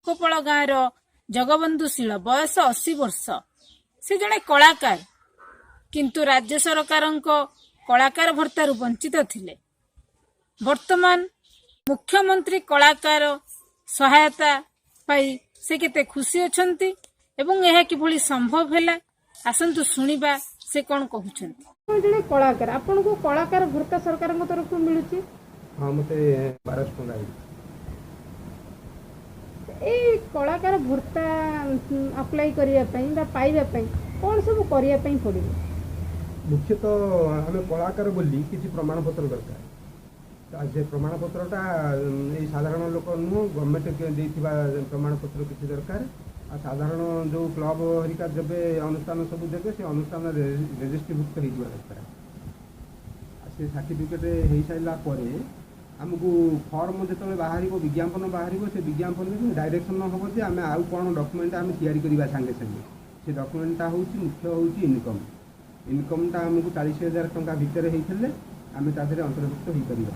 ପଙ୍କପାଳ ଗାଁର ଜଗବନ୍ଧୁ ଶୀଳ, ବୟସ 80 ବର୍ଷ। ସେ ଜଣେ କଳାକାର, କିନ୍ତୁ ରାଜ୍ୟ ସରକାରଙ୍କ କଳାକାର ଭତ୍ତାରୁ ବଞ୍ଚିତ ଥିଲେ। ବର୍ତ୍ତମାନ ମୁଖ୍ୟମନ୍ତ୍ରୀ କଳାକାର ସହାୟତା ପାଇ ସେ କେତେ ଖୁସି ଅଛନ୍ତି ଏବଂ ଏହା କିଭଳି ସମ୍ଭବ ହେଲା, ଆସନ୍ତୁ ଶୁଣିବା ସେ କ'ଣ କହୁଛନ୍ତି। ଆପଣ ଜଣେ କଳାକାର, ଆପଣଙ୍କୁ କଳାକାର ଭତ୍ତା ସରକାରଙ୍କ ତରଫରୁ ମିଳୁଛି? ହଁ, ମୋତେ 1200 ଟଙ୍କା ହେଇଛି। ଏଇ କଳାକାର ଭତ୍ତା ଆପ୍ଲାଏ କରିବା ପାଇଁ ବା ପାଇବା ପାଇଁ କ'ଣ ସବୁ କରିବା ପାଇଁ ପଡ଼ିବ? ମୁଖ୍ୟତଃ ଆମେ କଳାକାର ବୋଲି କିଛି ପ୍ରମାଣପତ୍ର ଦରକାର। ସେ ପ୍ରମାଣପତ୍ରଟା ଏଇ ସାଧାରଣ ଲୋକ ନୁହଁ, ଗଭର୍ଣ୍ଣମେଣ୍ଟ ଦେଇଥିବା ପ୍ରମାଣପତ୍ର କିଛି ଦରକାର। ଆଉ ସାଧାରଣ ଯେଉଁ କ୍ଲବ ହେରିକା ଦେବେ, ଅନୁଷ୍ଠାନ ସବୁ ଦେବେ, ସେ ଅନୁଷ୍ଠାନ ରେଜିଷ୍ଟ୍ରିଭୁକ୍ତ ହେଇଯିବା ଦରକାର। ଆଉ ସେ ସାର୍ଟିଫିକେଟ୍ ହେଇସାରିଲା ପରେ ଆମକୁ ଫର୍ମ ଯେତେବେଳେ ବାହାରିବ, ବିଜ୍ଞାପନ ବାହାରିବ, ସେ ବିଜ୍ଞାପନରେ ଡାଇରେକ୍ସନ୍ ହେବ ଯେ ଆମେ ଆଉ କ'ଣ ଡକୁମେଣ୍ଟ ଆମେ ତିଆରି କରିବା ସାଙ୍ଗେ ସାଙ୍ଗେ। ସେ ଡକୁମେଣ୍ଟଟା ହେଉଛି, ମୁଖ୍ୟ ହେଉଛି ଇନକମ୍। ଇନକମ୍ଟା ଆମକୁ 40,000 ଟଙ୍କା ଭିତରେ ହେଇଥିଲେ ଆମେ ତା ଦେହରେ ଅନ୍ତର୍ଭୁକ୍ତ ହେଇପାରିବା।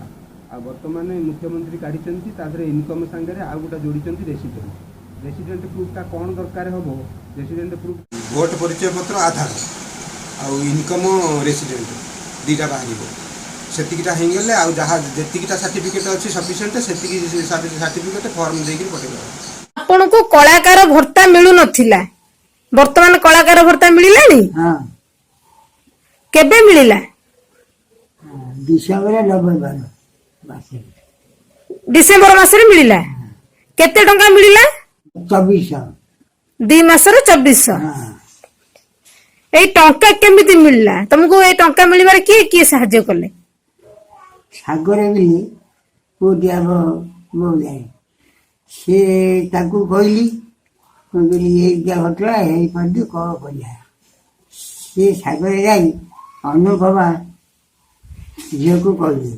ଆଉ ବର୍ତ୍ତମାନ ମୁଖ୍ୟମନ୍ତ୍ରୀ କାଢ଼ିଛନ୍ତି, ତା ଦେହରେ ଇନକମ୍ ସାଙ୍ଗରେ ଆଉ ଗୋଟେ ଯୋଡ଼ିଛନ୍ତି ରେସିଡେଣ୍ଟ। ରେସିଡେଣ୍ଟ ପ୍ରୁଫ୍ଟା କ'ଣ ଦରକାର ହେବ? ରେସିଡେଣ୍ଟ ପ୍ରୁଫ୍ ଭୋଟ ପରିଚୟ ପତ୍ର, ଆଧାର ଆଉ ଇନକମ୍, ରେସିଡେଣ୍ଟ ଦୁଇଟା ବାହାରିବ। ସେତିକିଟା ହେଇଗଲେ ଆଉ ଯାହା ଯେତିକିଟା ସାର୍ଟିଫିକେଟ୍ ଅଛି ସଫିସିଏଣ୍ଟ, ସେତିକି ସାର୍ଟିଫିକେଟ୍ ଫର୍ମ ଦେଇକିରି ପଠେଇଦେବ। ଆପଣଙ୍କୁ କଳାକାର ଭତ୍ତା ମିଳୁନଥିଲା, ବର୍ତ୍ତମାନ କଳାକାର ଭତ୍ତା ମିଳିଲାଣି? ହଁ। କେବେ ମିଳିଲା? ଡିସେମ୍ବର ନଭେମ୍ବର ମାସରେ। ଡିସେମ୍ବର ମାସରେ ମିଳିଲା। କେତେ ଟଙ୍କା ମିଳିଲା? 2400। 2 ମାସରେ 2400? ହଁ। ଏଇ ଟଙ୍କା କେମିତି ମିଳିଲା ତମକୁ? ଏଇ ଟଙ୍କା ମିଳିବାରେ କିଏ କିଏ ସାହାଯ୍ୟ କଲେ? ସାଗର ବୋଲି ପୁଅଟି ଆମ ମୋ ଯାଏ, ସେ ତାଙ୍କୁ କହିଲି, ମୁଁ କହିଲି ଏଇଟା ଘଟଣା ହେଇପାରୁଛି, କ'ଣ କରିବା? ସେ ସାଗରେ ଯାଇ ଅନୁପମା ଝିଅକୁ କହିଲେ,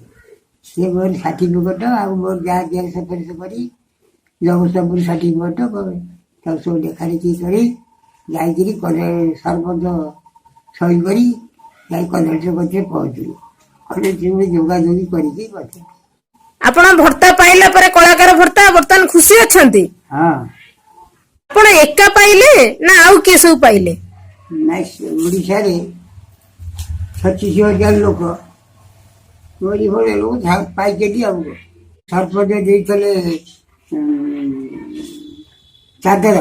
ସେ ମୋର ସାର୍ଟିଫିକେଟ୍ ଆଉ ମୋର ଯାହା ଜେରକ୍ସ ଫେରକ୍ସ କରି, ଜଗତସିଂହପୁର ସାର୍ଟିଫିକେଟ୍ ତାକୁ ସବୁ ଦେଖାଦେଖି କରି ଯାଇକିରି କଲେ, ସରପଞ୍ଚ ସହି କରି ଯାଇ କଲେକ୍ଟର କତିରେ ପହଞ୍ଚିଲୁ। କଲେକ୍ଟର ଯୋଗାଯୋଗ କରିକି କରିଥିଲେ। ଆପଣ ଭତ୍ତା ପାଇଲା ପରେ, କଳାକାର ଭତ୍ତା, ବର୍ତ୍ତମାନ ଖୁସି ଅଛନ୍ତି? ହଁ। ଆପଣ ଏକା ପାଇଲେ ନା ଆଉ କିଏ ସବୁ ପାଇଲେ? ନାଇଁ, ଓଡ଼ିଶାରେ 36,000 ଲୋକ, ମୋରି ଭଳିଆ ଲୋକ ପାଇଛନ୍ତି। ଆଉ ସରପଞ୍ଚ ଦେଇଥିଲେ ଚାଦର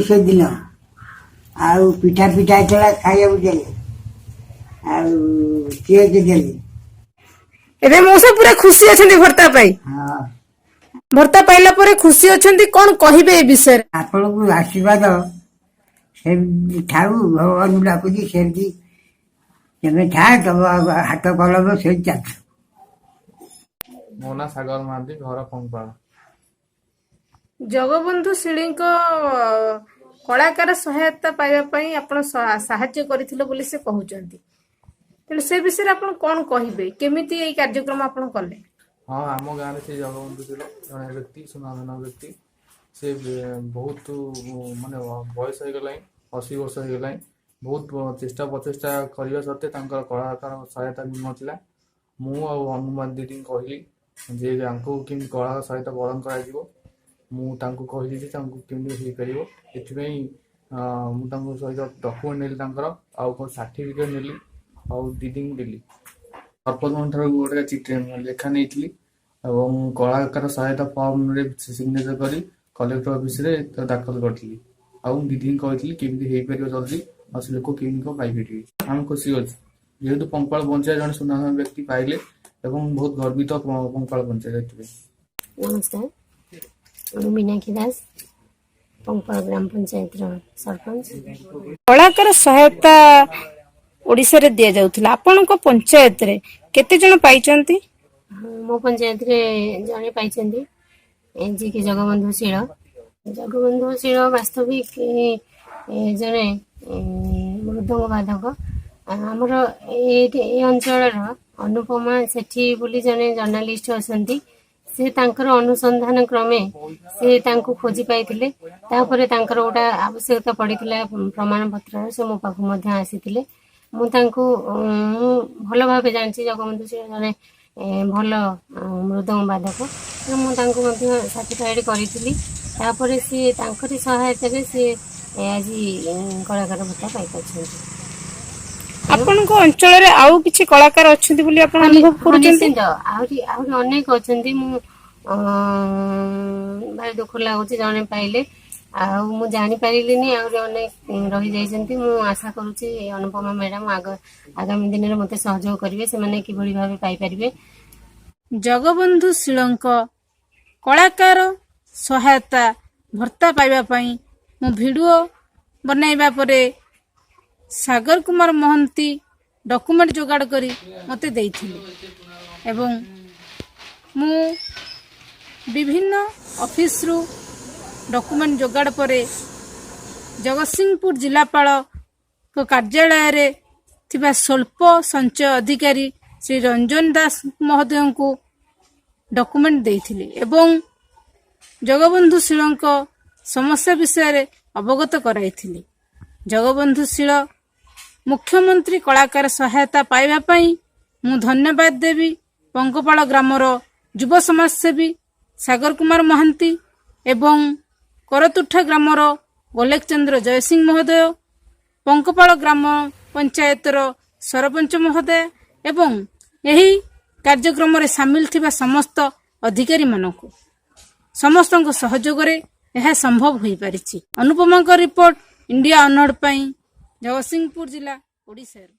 ସେଦିନ, ଆଉ ପିଠା ପିଠା ହେଇଥିଲା, ଖାଇବାକୁ ଦେଲେ ଆଉ କେକ୍ ଦେଲେ। ଏବେ ମଉସା ପୁରା ଖୁସି ଅଛନ୍ତି ଭତ୍ତା ପାଇ? ହଁ। ଭତ୍ତା ପାଇଲା ପରେ ଖୁସି ଅଛନ୍ତି, କଣ କହିବେ ଏ ବିଷୟରେ? ଆପଣଙ୍କୁ ଆଶୀର୍ବାଦ ସେମିତି ଥାଉ, ଭଗବାନଙ୍କୁ ଡାକୁଛି, ସେମିତି ତମେ ଥା, ତମ ହାତ କଲମ ସେମିତି ଚାଲୁ। ମୋ ନାଁ ସାଗର ମହାନ୍ତି, ଘର ପଙ୍କପାଳ। ଜଗବନ୍ଧୁ ଶିଳୀଙ୍କ କଳାକାର ସହାୟତା ପାଇବା ପାଇଁ ଆପଣ ସାହାଯ୍ୟ କରିଥିଲେ ବୋଲି ସେ କହୁଛନ୍ତି। ତେଣୁ ସେ ବିଷୟରେ ଆପଣ କଣ କହିବେ? କେମିତି ଏଇ କାର୍ଯ୍ୟକ୍ରମ ଆପଣ କଲେ? ହଁ, ଆମ ଗାଁରେ ସେ ଜଗବନ୍ଧୁ ଥିଲା ଜଣେ ବ୍ୟକ୍ତି, ସୁନାଧନ ବ୍ୟକ୍ତି। ସେ ବହୁତ ମାନେ ବୟସ ହେଇଗଲାଣି, 80 ବର୍ଷ ହେଇଗଲାଣି। ବହୁତ ଚେଷ୍ଟା ପ୍ରଚେଷ୍ଟା କରିବା ସତ୍ତ୍ୱେ ତାଙ୍କର କଳାକାର ସହାୟତା ମିଳୁନଥିଲା। ମୁଁ ଆଉ ହନୁମାନ ଦିଦିଙ୍କୁ କହିଲି ଯେ ତାଙ୍କୁ କେମିତି କଳା ସହାୟତା ପ୍ରଦାନ କରାଯିବ। ମୁଁ ତାଙ୍କୁ କହିଲି ଯେ ତାଙ୍କୁ କେମିତି ହେଇପାରିବ। ଏଥିପାଇଁ ମୁଁ ତାଙ୍କ ସହିତ ଡକୁମେଣ୍ଟ ନେଲି ତାଙ୍କର, ଆଉ କ'ଣ ସାର୍ଟିଫିକେଟ୍ ନେଲି ଆଉ ଦିଦିଙ୍କୁ ଦେଲି। ସରପଞ୍ଚଙ୍କ ଠାରୁ ଗୋଟେ ଚିଠି ଲେଖା ନେଇଥିଲି ଏବଂ କଳାକାର ସହାୟତା ଫର୍ମରେ ସିଗ୍ନେଚର କରି କଲେକ୍ଟର ଅଫିସରେ ଦାଖଲ କରିଥିଲି। ଆଉ ଦିଦିଙ୍କୁ କହିଥିଲି କେମିତି ହେଇପାରିବ ଜଲ୍ଦି ଆଉ ସେ ଲୋକ କେମିତି କଣ ପାଇପାରିବେ। ଆମେ ଖୁସି ଅଛୁ, ଯେହେତୁ ପଙ୍କପାଳ ପଞ୍ଚାୟତ ଜଣେ ସୁନାମ ବ୍ୟକ୍ତି ପାଇଲେ ଏବଂ ବହୁତ ଗର୍ବିତ ପଙ୍କପାଳ ପଞ୍ଚାୟତ ଏଥିପାଇଁ। ନମସ୍କାର, ମୁଁ ମୀନାକ୍ଷୀ ଦାସ, ପଙ୍କପାଳ ଗ୍ରାମ ପଞ୍ଚାୟତର ସରପଞ୍ଚ। କଳାକାର ସହାୟତା ଓଡିଶାରେ ଦିଆଯାଉଥିଲା, ଆପଣଙ୍କ ପଞ୍ଚାୟତରେ କେତେ ଜଣ ପାଇଛନ୍ତି? ହଁ, ମୋ ପଞ୍ଚାୟତରେ ଜଣେ ପାଇଛନ୍ତି, ଯିଏକି ଜଗବନ୍ଧୁ ଶୀଳ। ଜଗବନ୍ଧୁ ଶୀଳ ବାସ୍ତବିକ ଜଣେ ମୃଦଙ୍ଗ ବାଦକ। ଆମର ଏଇଠି ଏ ଅଞ୍ଚଳର ଅନୁପମା ସେଠୀ ବୋଲି ଜଣେ ଜର୍ଣ୍ଣାଲିଷ୍ଟ ଅଛନ୍ତି। ସେ ତାଙ୍କର ଅନୁସନ୍ଧାନ କ୍ରମେ ସେ ତାଙ୍କୁ ଖୋଜି ପାଇଥିଲେ। ତାପରେ ତାଙ୍କର ଗୋଟେ ଆବଶ୍ୟକତା ପଡ଼ିଥିଲା ପ୍ରମାଣପତ୍ରର, ସେ ମୋ ପାଖକୁ ମଧ୍ୟ ଆସିଥିଲେ। ମୁଁ ତାଙ୍କୁ ମୁଁ ଭଲ ଭାବେ ଜାଣିଛି। ଜଗବନ୍ଧୁ ଶୀଳ ଜଣେ ଭଲ ମୃଦଙ୍ଗ ବାଦକ। ତେଣୁ ମୁଁ ତାଙ୍କୁ ମଧ୍ୟ ସାର୍ଟିଫାଏଡ଼୍ କରିଥିଲି। ତାପରେ ସିଏ ତାଙ୍କରି ସହାୟତାରେ ସିଏ ଆଜି କଳାକାର ଭତ୍ତା ପାଇପାରିଛନ୍ତି। ଆପଣଙ୍କ ଅଞ୍ଚଳରେ ଆଉ କିଛି କଳାକାର ଅଛନ୍ତି ବୋଲି ଆପଣ ଅନୁଭବ ହଁ, କରୁଛନ୍ତି? ନିଶ୍ଚିନ୍ତ, ଆହୁରି ଆହୁରି ଅନେକ ଅଛନ୍ତି। ମୁଁ ଭାରି ଦୁଃଖ ଲାଗୁଛି, ଜଣେ ପାଇଲେ ଆଉ ମୁଁ ଜାଣିପାରିଲିନି, ଆହୁରି ଅନେକ ରହିଯାଇଛନ୍ତି। ମୁଁ ଆଶା କରୁଛି ଅନୁପମା ମ୍ୟାଡାମ ଆଗାମୀ ଦିନରେ ମୋତେ ସହଯୋଗ କରିବେ, ସେମାନେ କିଭଳି ଭାବେ ପାଇପାରିବେ। ଜଗବନ୍ଧୁ ଶୀଳଙ୍କ କଳାକାର ସହାୟତା ଭତ୍ତା ପାଇବା ପାଇଁ ମୁଁ ଭିଡ଼ିଓ ବନାଇବା ପରେ ସାଗର କୁମାର ମହାନ୍ତି ଡକୁମେଣ୍ଟ ଯୋଗାଡ଼ କରି ମୋତେ ଦେଇଥିଲେ ଏବଂ ମୁଁ ବିଭିନ୍ନ ଅଫିସରୁ ଡକୁମେଣ୍ଟ ଯୋଗାଡ଼ ପରେ ଜଗତସିଂହପୁର ଜିଲ୍ଲାପାଳଙ୍କ କାର୍ଯ୍ୟାଳୟରେ ଥିବା ସ୍ୱଳ୍ପ ସଞ୍ଚୟ ଅଧିକାରୀ ଶ୍ରୀ ରଞ୍ଜନ ଦାସ ମହୋଦୟଙ୍କୁ ଡକୁମେଣ୍ଟ ଦେଇଥିଲି ଏବଂ ଜଗବନ୍ଧୁ ଶୀଳଙ୍କ ସମସ୍ୟା ବିଷୟରେ ଅବଗତ କରାଇଥିଲି। ଜଗବନ୍ଧୁ ଶୀଳ ମୁଖ୍ୟମନ୍ତ୍ରୀ କଳାକାର ସହାୟତା ପାଇବା ପାଇଁ ମୁଁ ଧନ୍ୟବାଦ ଦେବି ପଙ୍କପାଳ ଗ୍ରାମର ଯୁବ ସମାଜସେବୀ ସାଗର କୁମାର ମହାନ୍ତି ଏବଂ କରତୁଠା ଗ୍ରାମର ଗୋଲେକ ଚନ୍ଦ୍ର ଜୟସିଂହ ମହୋଦୟ, ପଙ୍କପାଳ ଗ୍ରାମ ପଞ୍ଚାୟତର ସରପଞ୍ଚ ମହୋଦୟ ଏବଂ ଏହି କାର୍ଯ୍ୟକ୍ରମରେ ସାମିଲ ଥିବା ସମସ୍ତ ଅଧିକାରୀମାନଙ୍କୁ। ସମସ୍ତଙ୍କ ସହଯୋଗରେ ଏହା ସମ୍ଭବ ହୋଇପାରିଛି। ଅନୁପମାଙ୍କ ରିପୋର୍ଟ, ଇଣ୍ଡିଆ ଅନର୍ଡ ପାଇଁ, ଜଗତସିଂହପୁର ଜିଲ୍ଲା, ଓଡ଼ିଶାରୁ।